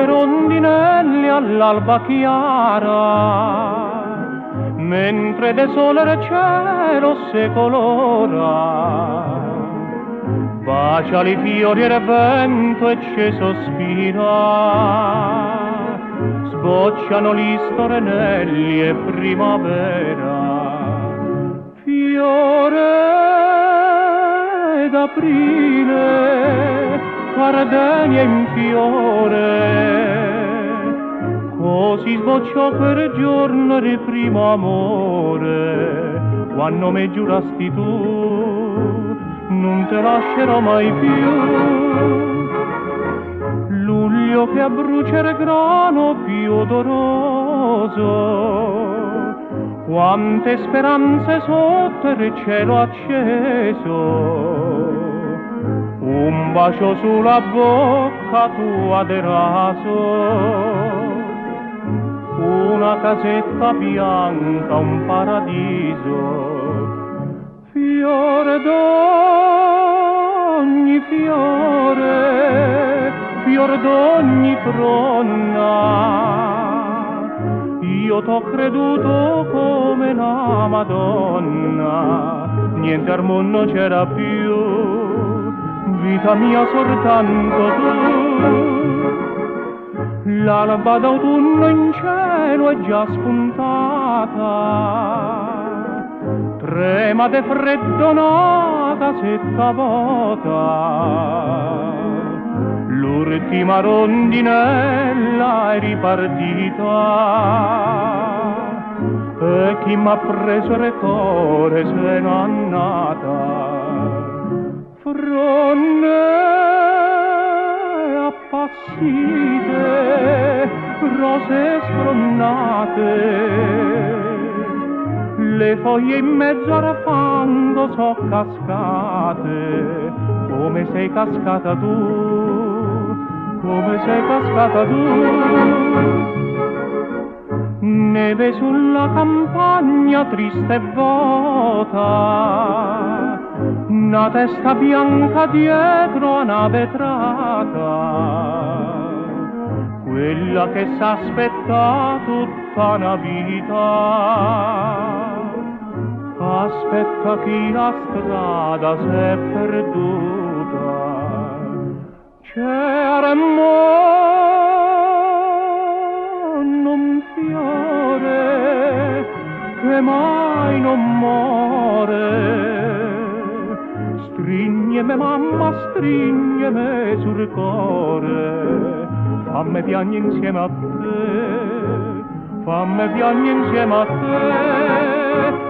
Rondinelle all'alba chiara, mentre de sole il cielo se colora. Bacia li fiori e il vento e ci sospira, sbocciano gli stornelli e primavera. Fiore d'aprile, gardenia in fiore, così sbocciò quel giorno il primo amore, quando mi giurasti tu, non te lascerò mai più. Luglio che abbrucia il grano più odoroso, quante speranze sotto il cielo acceso, un bacio sulla bocca tua de raso, una casetta bianca, un paradiso. Fiore d'ogni fiore, fior d'ogni fronna, io t'ho creduto come la Madonna, niente al mondo c'era più, vita mia soltanto tu. L'alba d'autunno in cielo è già spuntata, trema de freddo una casetta vuota. L'ultima rondinella è ripartita e chi m'ha preso il cuore se n'è andata. Fronne appassite, rose sfrondate, le foglie in mezzo al fango so cascate, come sei cascata tu, come sei cascata tu. Neve sulla campagna triste e vuota, una testa bianca dietro a una vetrata, quella che s'aspetta tutta una vita, aspetta chi la strada s'è perduta. C'era mondo un fiore che mai non muore, strigneme mamma, strigneme sul cuore, fammi piangere insieme a te, fammi piangere insieme a te.